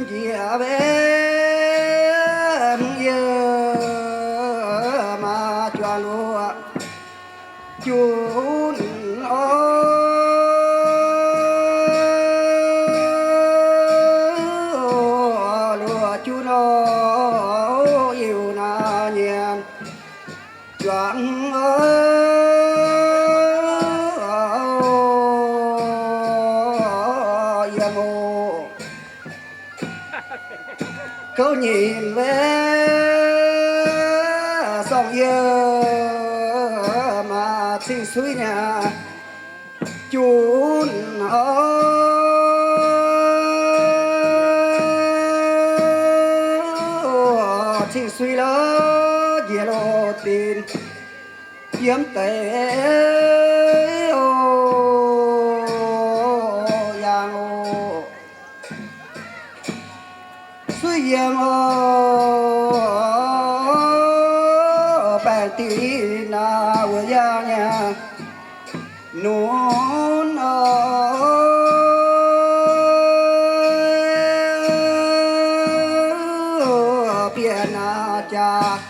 Njiec mbe yie maa juangc luoqc junv oc, luoqc junv oc, Iu-Mienh nyanc juangc oc, yiem oc. Gouv nyinc mbe sorng yiem maa cing-suiv nyanc junv oc, cing-suiv lorz njiec loz-dinc yiem deix oc, yangh oc. Suiv yiem oc, baengh dinh naaiv wuov yangh nyanc nunv oc, bieqc naaiv jaax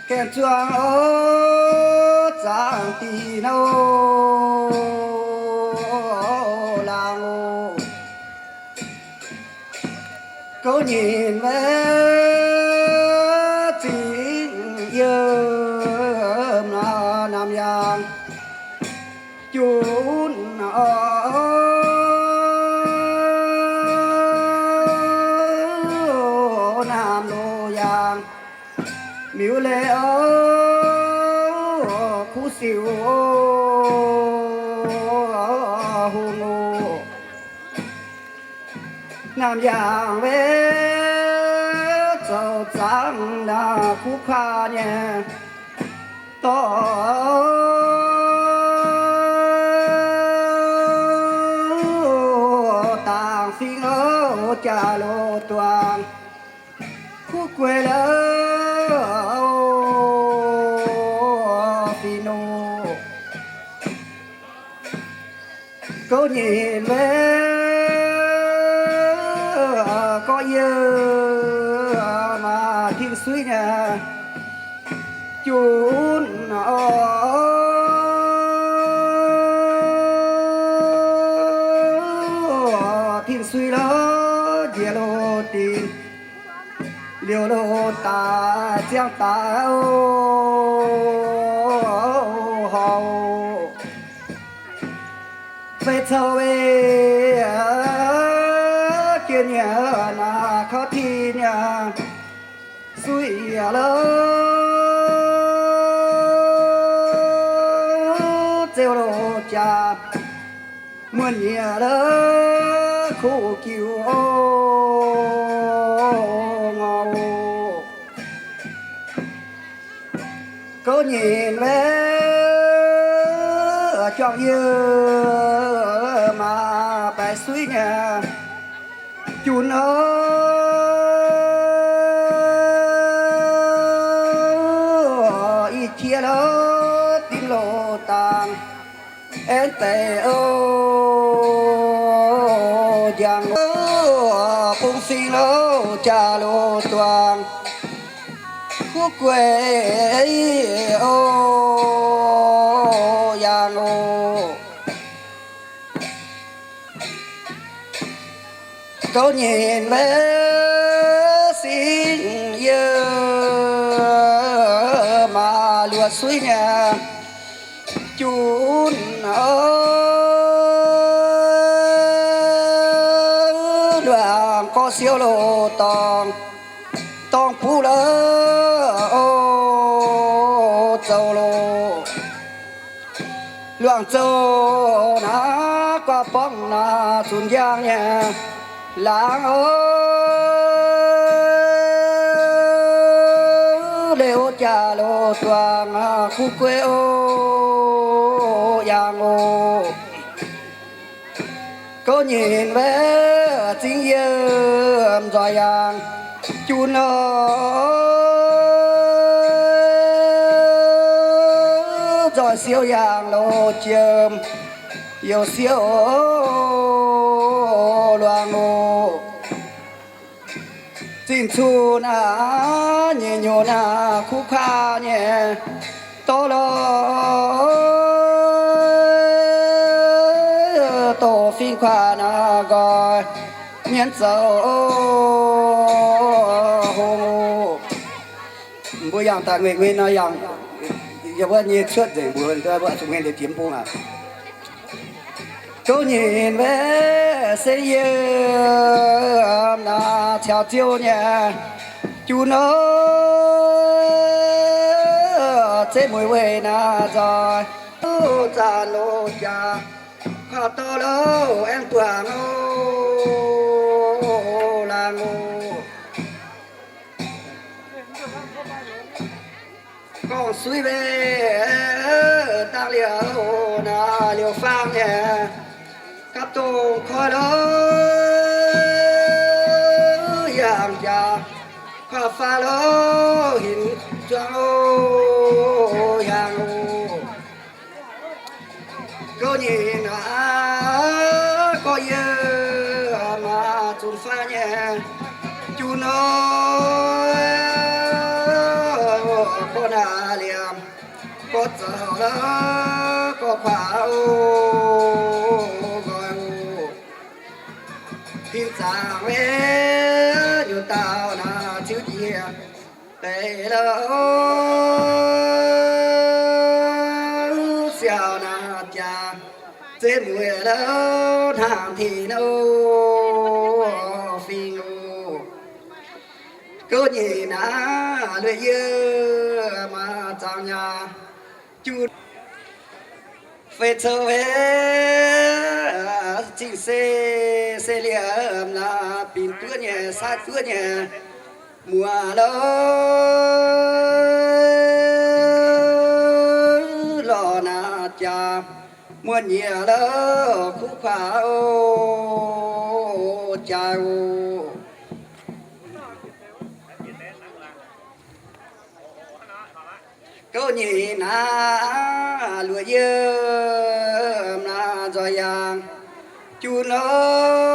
gaengh zuangx oc, zaangc dinh oc, laangz oc. Gouv nyinc mbe zingh yiem naamh yaangh junv oc, naamh loz yaangh miuc leiz oc, kuv siou oc, hungh oc. Naamh yaangh mbe zoux zaangc naaiv kuv kuaaiv nyei dorngx, dangc fingx oc, jaax loz duangc kuv guei lorz fingx oc. Gouv nyinc mbe gorqv yiem maa tin-suiv nyanc junv oc, tin-suiv lorz njiec loz-dinc, liouc loz-daaih ziangh daaih oc, horc fei cou weic jiex nyei naaiv kaux tin nyei suiv yaac lorz zeux loz jaax, muonh nyei lorz kuv jiu oc, ngorc oc. Gouv nyinc mbe juangc yiem maa baeqc suiv nyei junv oc, ih jiex lorz dinh loz-dangc aengx deix oc, njang oc, bung fingx lorz jaax loz duangc kuv guei oc, yangh oc. Gouv nyinc mbe singx yiem maa luoqc suiv nyei junv oc, luangc gorqv siou loz dorngx, dorngx buv lorz oc, zoux loz. Luangc zoux naaiv guaax borngv naaiv zunc njang nyei laangz oc, leiz oc, jaax loz duangc kuv guei oc, yangh oc. Gouv nyinc mbe zingh yiem nzoih yaangh junv oc, nzoih siou yaangh loz jiem, youc siou luangh oc. Cun aqv, nyei nyunc aqv, kuv kuaah nyei, dorh lo, dorh fing kuaah naaiv nqoi, mienh zoux hungh. Mbuo yangh daaih nguiz-nguiz nor yangh, yie mbuo nyei cuotv nzengc mbuo, mbuo zuqc nguyen liuz jiex bung aqv. Gouv nyei naaiv se yiem naaiv caux ziouv nyei juv nor, zeiv mueiz weih naaiv nzoih, zaah loz jaax, kuaah dorh lo aengx buangh oc, laangz oc. Gorngv suiv mbeih dangh liouh naaiv liouh faang nyei, gapv dongh koi lo, yangh jaax, kuaah faah lo, hinc zuangx oc, yangh oc. Gouv nyei naaiv gorx yie maaih zunc faah nyei juv nor, gorx naaiv liemh gorx zoux lo, gorx kuaah oc, nqoi oc. Tin zaangc mbuo nyutc dauh naaiv ziux jiex deix lo, siaauc naaiv jaax, zeiv mueiz lo, hnangv tin oc, fing oc. Gouv nyei naaiv lueiz yie maaih zaangc nyaah juv fei cou fei, zingh se, se liemh naaiv binc duov nyei, saaiv duov nyei, muoz lo, lorh naaiv jaax, muoz-nyieqc lo, kuv kuaah oc, jaaix oc. Gouv nyei naaiv luoqc yiem naaiv nzoih yaangh juv nor,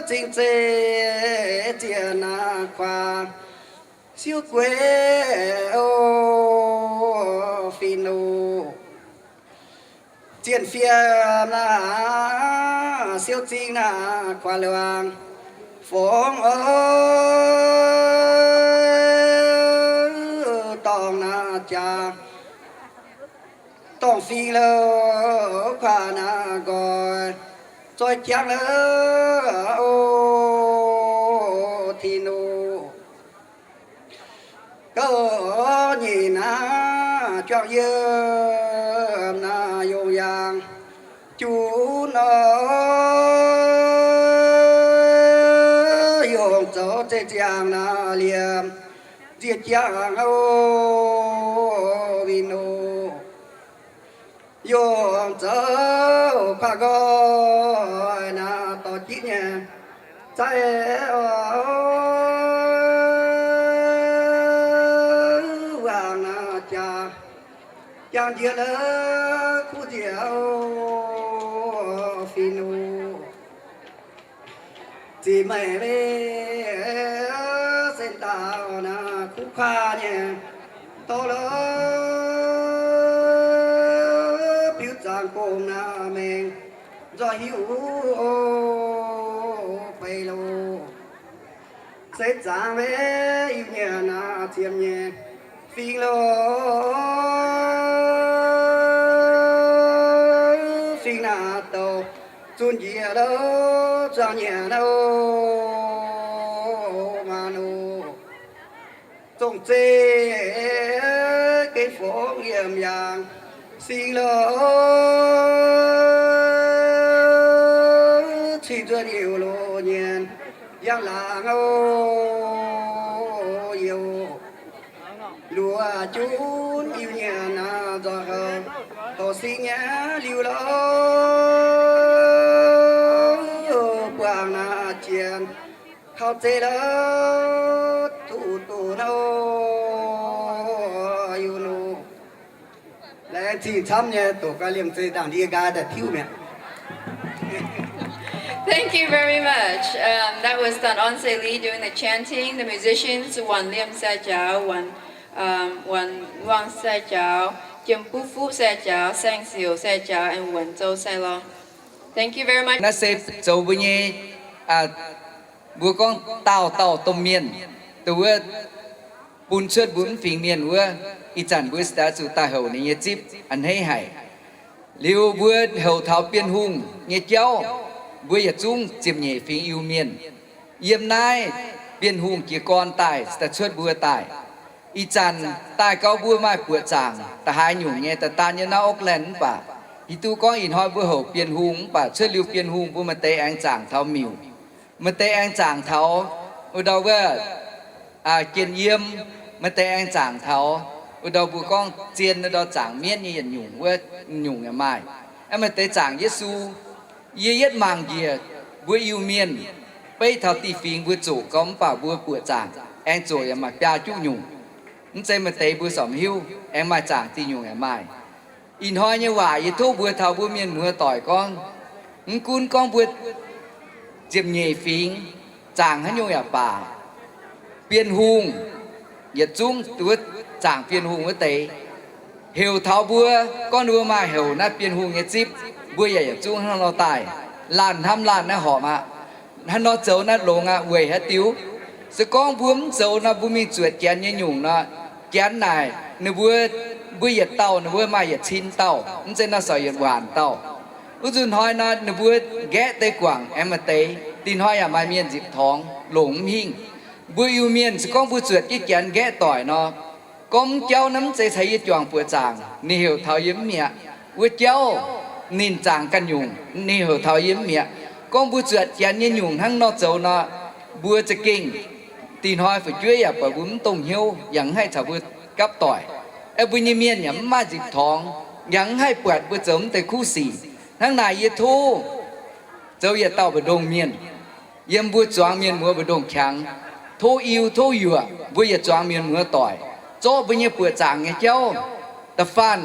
zingh zeiv zieqc naaiv kuaah siouv gueix oc, fin oc. Zienh fiem naaiv siouv zingh naaiv kuaah luangh fongx oc, dorngh naaiv jaax, dorngh fing lo, kuaah naaiv nqoi, zoih jangv lo, o, tin oc. Gouv nyei naaiv juangc yiem naaiv yongh yaangh juv nor, yongh zoux zeiv ziangh naaiv liemh nziex jangv oc, win oc. Yongh zoux kuaah nqoi naaiv dorh jienv nyei zaaix oc, wangc naaiv jaax, jangx njiec lo, kuv njiec oc, fin oc. Ziqc meih mbe se dauh naaiv kuv kuaah nyei, dorh lo, biux zaangc gong naaiv mengh nzoih hiuv beix loh. Se zaangc mbe Iu-Mienh naaiv ziemx nyei fing lo, fing naaiv douc zunc njiec lo, zuangx nyanc lo, maah loh. Zongh zeiv gen fongx yiem yaangh sing lo, cing nzuonx youc loz nyienz yangh laangz oc, youc luoqc junv Iu-Mienh naaiv nzoih horpc sing nyei liuz lo, buangh naaiv jiex kaux zeiv lo, duqv doqc nor, youc loz. Laengz zingh camv nyei, doqc gau liemh zeih ndaangc ndie nqaai daaih tiuv mi'aqv. Thank you very much. Um, that was อาจารย์ Ong Se Lee doing the chanting. The musicians, Wan Liam Sai Jao, Wan, um, Wan Luang Sai Jao, Jiem Buv Fuqv Sai Jao, Saeng Siouc Sai Jao, and Wen Zou Sai Long. Thank you very much. Naaiv se zoux mbuo nyei, aa, mbuo gorngv daauh dauh domh mienh, dongh wuov bun cuotv mbuo mv fingx mienh wuov. Ih zanc mbuo se daaih zuqc daaih houc ninh nyei zipv a'hneiv haic. Liuz mbuo houc taux Bienh Hungh nyei jauv, mbuo yietc zungv ziepc nyeic fingx Iu-Mienh yiem naaiv Bienh Hungh jiez gorn daaih, daaih cuotv mbuo daaih. Ih zanc daaih gau mbuo maaih buoqc zaangc, da'haaix nyungc nyei, daaih daan nyei naaiv Oakland mv baac, hiuv duqv gorngv ih hnoi mbuo houc Bienh Hungh mv baac cuotv liuz Bienh Hungh mbuo maaih deix aengx zaangc taux miuc, maaih deix aengx zaangc taux wuov ndau wuov, aa, jien yiem, maaih deix aengx zaangc taux wuov ndau mbuo gorngv zien wuov ndau zaangc mienv nyei yietc nyungc wuov nyungc yaac maaih. Aa, maaih deix zaangc Yesu. Yie yietv mangc njiec mbuo Iu-Mienh beiv taux dieh fingx mbuo zoqc gau mv baac mbuo buoqc zaangc aengx zoqc yaac maaih biaa juqv nyungc. Mv zeiz maaih deix mbuo sorpc hiuv, aengx maaih zaangc diuh nyungc yaac maaih. Ih hnoi nyei waac yie tov mbuo taux mbuo mienh muoz doic gorngv, mv gunv gorngv mbuo ziepc nyeic fingx zaangc haaix nyungc yaac baac, Bienh Hungh yietc zungv wuov zaangc Bienh Hungh wuov deix heuc taux mbuo, gorngv ninh mbuo maaih heuc naaiv Bienh Hungh nyei zipv, mbuo yaac yietc zungv hnangv nor daaih laanh hnamv laanh naaiv horpc aqv. Hnangv nor zoux naaiv longx aqv. Weic haaix diuc? Se gorngv mbuo mv zoux nor, mbuo mingh zuotc Janx nyei nyungc nor, Janx naaic ninh mbuo, mbuo yietc dauh ninh mbuo maaih yietc cin dauh, mv zeiz nor, sorc yietc waanc dauh. Wuov nzunc hnoi nor, ninh mbuo nqaeqv deix guangc aengx maaih deix. Dinh hnoi yaac maaih mienh nzipc torngx longc mv hingh. Mbuo Iu-Mienh se gorngv mbuo zuotc jienv Janx nqaeqv doic nor, gorngv mv jauv naaiv mv zeiz caux yie juangc buoqc zaangc, ninh heuc taux yie mv mi'aqv. Wuov jauv ninh zaangc ganh nyungc, ninh heuc taux yie mv mi'aqv. Gorngv mbuo zuotc Janx nyei nyungc hnangv nor zoux nor, mbuo za'gengh dinh hnoi fu'jueiv yaac buatc mbuo mv dongh hnyouv, yaac mv haih caux mbuo gapv doic. Aeqv, mbuo nyei mienh yaac mv maaih nzipc torngx, yaac mv haih buatc mbuo zoux mv deix kuv sic. Hnangv naaic yie tov zoux yietc dauh mbu'ndongx mienh, yiem mbuo zuangx mienh muoz mbu'ndongx qangx, tov Iu tov Yuoqc, mbuo yietc zuangx mienh muoz doic, zorqv mbuo nyei buoqc zaangc nyei jauv, da'faanh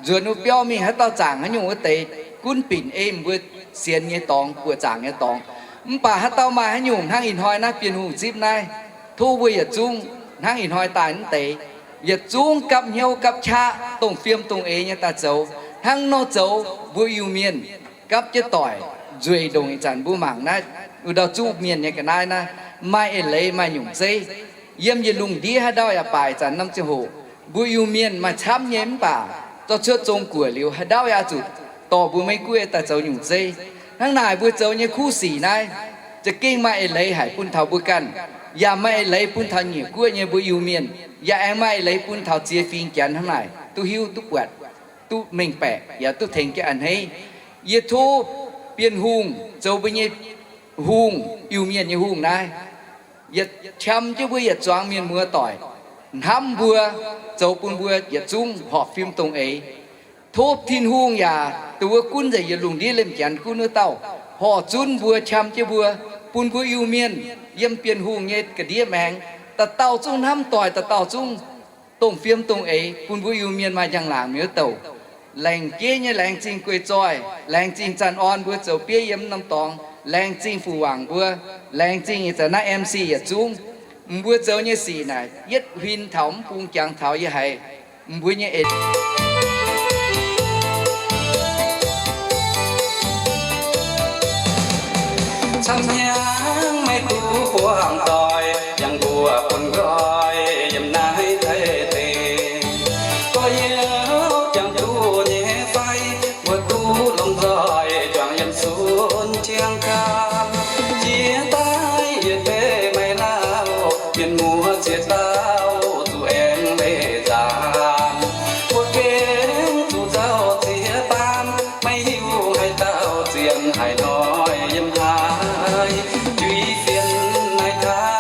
nzuonx wuov biauv mingh haaix dauh zaangc haaix nyungc wuov deix, gunv binc ei mbuo sienx nyei dorngx, buoqc zaangc nyei dorngx. Mv baac haaix dauh maaih haaix nyungc hnangv ih hnoi naaiv Bienh Hungh zipv naaiv, tov mbuo yietc zungv hnangv ih hnoi daaih mv deix, yietc zungv gapv hnyouv gapv qaqv, dongh fiem dongh eix nyei daaih zoux. Hnangv nor zoux mbuo Iu-Mienh gapv jienv doic nzueic ndongc ih zanc mbuo mangc naaiv, wuov ndau zuqc mienh nyei ga'naaiv naaiv, maaih eix leiz maaih nyungc zeiv. Yiem yietc lungh ndiev haaix ndau yaac baac ih zanc norm ziangh hoc, mbuo Iu-Mienh maaih camv nyei mv baac zorqv cuotv Zong-Guoqv liuz, haaix ndau yaac zuqc dorh mbuo Meiv-Guoqv daaih zoux nyungc zeiv. Hnangv naaic mbuo zoux nyei kuv sic naaiv za'gengh maaih eix leiz haic bun taux mbuo ganh, yaac maaih eix leiz bun taux nyiec guoqv nyei mbuo Iu-Mienh, yaac aengx maaih eix leiz bun taux ziex fingx Janx hnangv naaic duqv hiuv duqv buatc, duqv mengh baeqc yaac duqv tengx jienv a'hneiv. Yie tov Bienh Hungh zoux mbuo nyei hungh, Iu-Mienh nyei hungh naaiv, yietc qam jienv mbuo yietc zuangx mienh muoz doic, hnamv mbuo, zoux bun mbuo yietc zungv horpc fim dongh eix. Tov Tin-Hungh yaac dongh wuov gunv nzengc yietc lungh ndiev liemh Janx gunv wuov dauh, horpc zunv mbuo, qam jienv mbuo, bun mbuo Iu-Mienh yiem Bienh Hungh nyei ga'ndiev maengx, dauh dauh zungv hnamv doic, dauh dauh zungv dongh fiem dongh eix, bun mbuo Iu-Mienh maaih njang-laangc mienh wuov douc. Laengz jeiv nyei laengz zingh guei zoih, laengz zingh zanc orn mbuo zoux bieiv yiem norm dorngx, laengz zingh fu wangc mbuo, laengz zingh ih zanc naaiv M C yietc zungv. Mbuo zoux nyei sic naaic yietv huin taux mv bung jangx taux yie haiz mbuo nyei eix. Camv hnyangx maiv duqv buangh doic, yangh mbuo bun nqoi yiem naaiv Taiv deic. Gorx-youz jangx duqv nyei fai, mbuo duqv longc nzoih juangc yiem sun jiang gaam. Jiex daaih yietc deix maiv lauh, mienh muoz ziex dauh zuqc aengx leih nzaanx. Mbuo gengh zuqc nzauh ziex baamh, maiv hiuv haaix dauh zien haaix hnoi yiem haaix. Juiz fienx naaiv kaav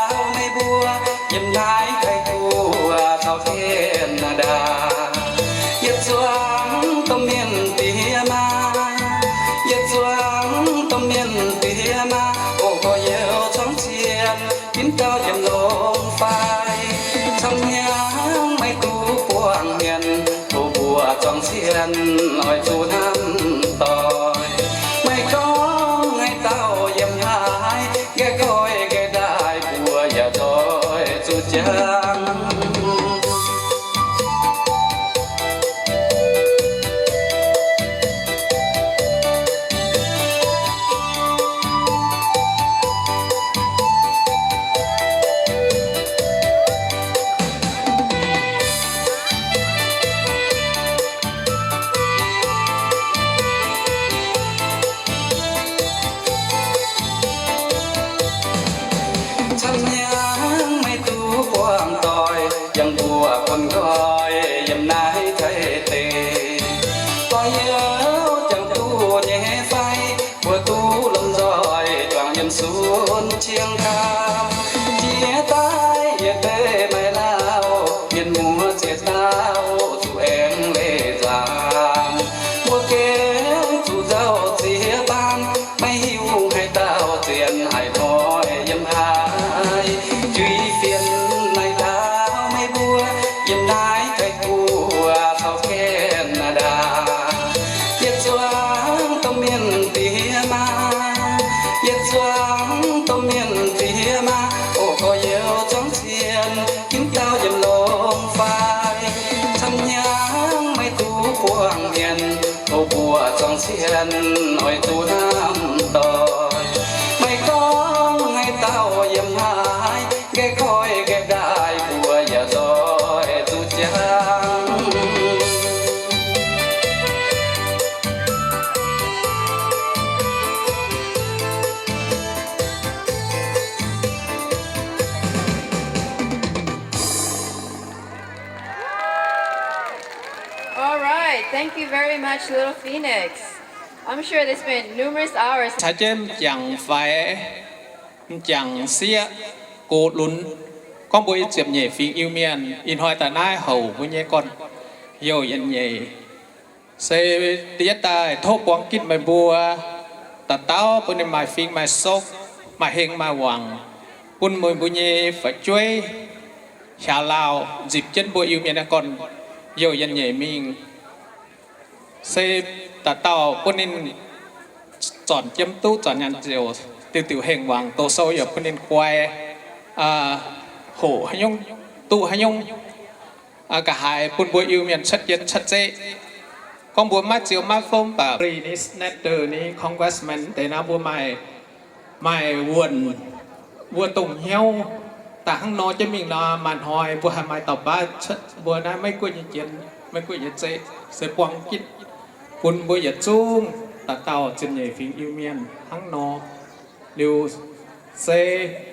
Zuangx cien oix zuqc hnamv doic. Meih gorngv haaix dauh yiem haaix, nqaih koiv nqaih ndaaih mbuo yaac nzoih zuqc jangx. All right, thank you very much, Little Phoenix. I'm sure there's been numerous hours. Caux jienv m'jangc faix, m'jangc sieqv, gox lunx, gorngv mbuo yiem ziepc nyeic fingx Iu-Mienh ih hnoi daaih naaiv houc mbuo nyei gorn-youh yietc nyeic. Se da'yietv daaih tov buangh gitv meih mbuo dauh dauh bun ninh maaih fing maaih sokv, maaih heng maaih wangc, bun meih mbuo nyei fu'jueiv hiaaux lauh nzipc jienv mbuo Iu-Mienh nyei gorn-youh yietc nyeic mingh. Se dauh dauh bun ninh zornc jiem duqv, zornc nyaanh ziouc diuc diuc heng wangc, doqc sou yaac bun ninh guai, hoqc haaix nyungc, duqv haaix nyungc, nqa'haav bun mbuo Iu-Mienh cuotv jien cuotv zeqv. Gorngv mbuo maiv ziux maiv fomv baac senator ni, congressman deix naaiv mbuo maaih, maaih wuonh, mbuo dongh hnyouv daaih hnangv nor jienv mingh nor, maaih hnoi mbuo haih maaih dauh baav cuotv mbuo naaiv Meiv Guoqv nyei jien, Meiv Guoqv nyei zeqv, se buangh gitv bun mbuo yietc zungv dauh dauh ziepc nyeic fingx Iu-Mienh hnangv nor. Liuz se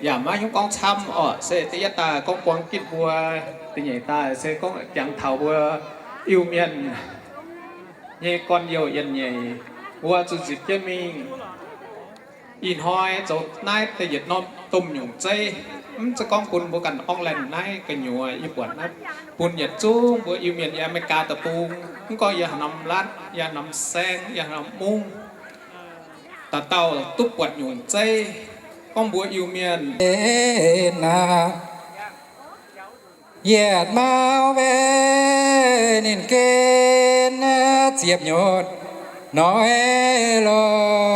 yaac maiv hiuv gorngv camv orqc, se da'yietv daaih gorngv buangh gitv mbuo, da'nyeic daaih se gorngv jangx taux mbuo Iu-Mienh nyei gorn-youh yietc nyeic, mbuo zuqc nzipc jienv mingh. Ih hnoi zoux naaiv da'yietv norm domh nyungc zeiv, mv zeiz gorngv bun mbuo ganh Auckland naaiv gu'nyuoz, yie buatc naaiv bun yietc zungv mbuo Iu-Mienh yiem America deic-bung, mv gorngv yiem haaix norm รัฐ, yiem haaix norm แคว้น, yiem haaix norm mungv, dauh dauh duqv buatc nyungc zeiv gorngv mbuo Iu-Mienh. Yietc mauv mbenc ninh gen ziepc nyutc hnoi lorqc.